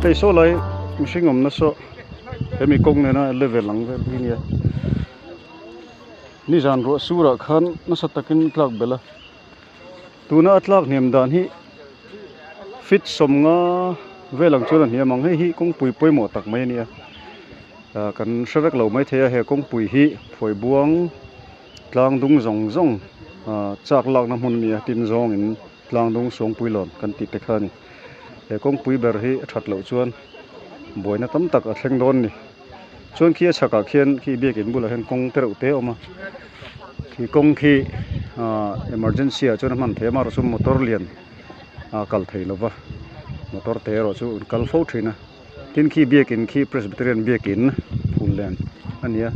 Hei saw lai mihring awmna saw hemi kawng nena level ang vel hi nia nizan ruah surah khan nasa takin tlak belh a tuna a tlak hniam dan hi feet sawmnga vel ang chuan a hniam ang hei hi kawngpui pawimawh tak mai a ni a ah kan hre vek lo maithei a he kawngpui hi phuai buang tlang dung zawng zawng ah chak lakna hmun a ni a tin zawngin tlang dung suangpui lawn kan tih te kha a ni he kawngpui ber hi a that loh chuan buaina tam tak a thleng dawn a ni chuan khi a chhakah khian khi biakin bulah hian kawng te reuh te a awm a khi kawng khi ah emergency ah chuan a hman theih a amaherawhchu motor lian a kal thei lova motor te erawh chu an kal fo thin a tin khi biakin khi presbyterian biakin phul len a ni a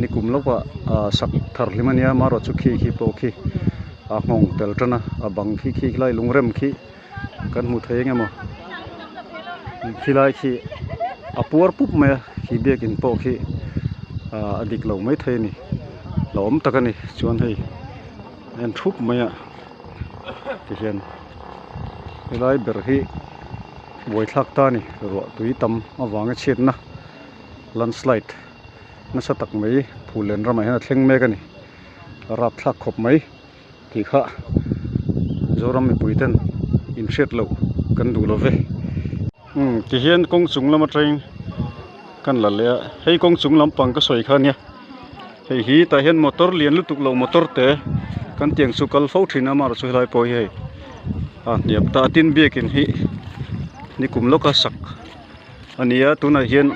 nikum lawkah ah sak thar hlim a nia amaherawhchu khi khi pawh khi a nghawng tel tan a a bang khi khi lai lungrem khi kan hmu thei eng emaw khilai khi a puar pup mai a khi biakin pawh khi ah a dik lo maithei a ni la awm tak a ni chuan hei a en thup mai a tihian helai ber hi buaithlak ta a ni ruah tui tam avanga chhiatna landslide nasa tak mai phul len ramah hian a thleng mek a ni a rapthlak khawp mai tih kha Zoram mipui ten inhriat loh kan duh lo ve umm tihian kawng chung lam atangin kan la leh a hei kawng chung lampang ka sawi kha ania hei hi tah hian motor lian lutuk lo motor te kan tiang chu kal fo thin a amaherawhchu helai pawh hi hei a hniam ta a tin biakin hi nikum lawka sak a ni a tunah hian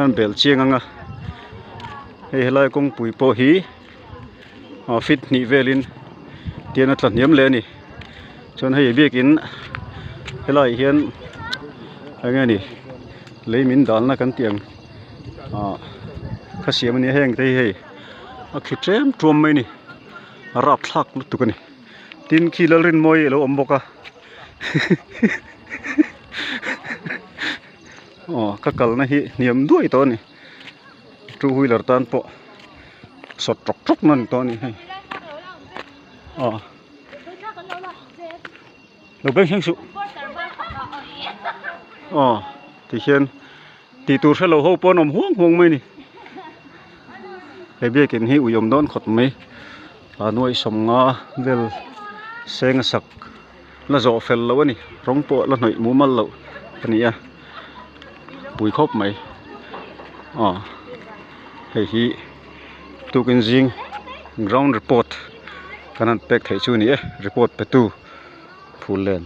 an bel chiang ang a hei helai kawngpui pawh hi. Aw feet hnih velin tian a tla hniam leh a ni chuan hei biakin helaiah hian eng nge ni lei min dalna kan tih ang ah kha siam a nia heng te hi hei a khi tlem tuam mai a ni a rapthlak lutuk a ni tin khi Lalrinmawii a lo awm bawk a aw ka kalna hi hniam duai tawh a ni two wheeler tan pawh sawt tawk tawk na ni tawh a ni hei aw lo beng thleng suh aw tihian tih tur hrelo ho pawh an awm huang huang mai a ni he biakin hi ui awm dawn khawp mai a nuai sawmnga vel seng a sak la zawh fel loh a ni rawng pawh la hnawih mumal loh a ni a pui khawp mai aw hei hi tukin zing ground report kan han pek theih chu a ni e report pe tu Phullen.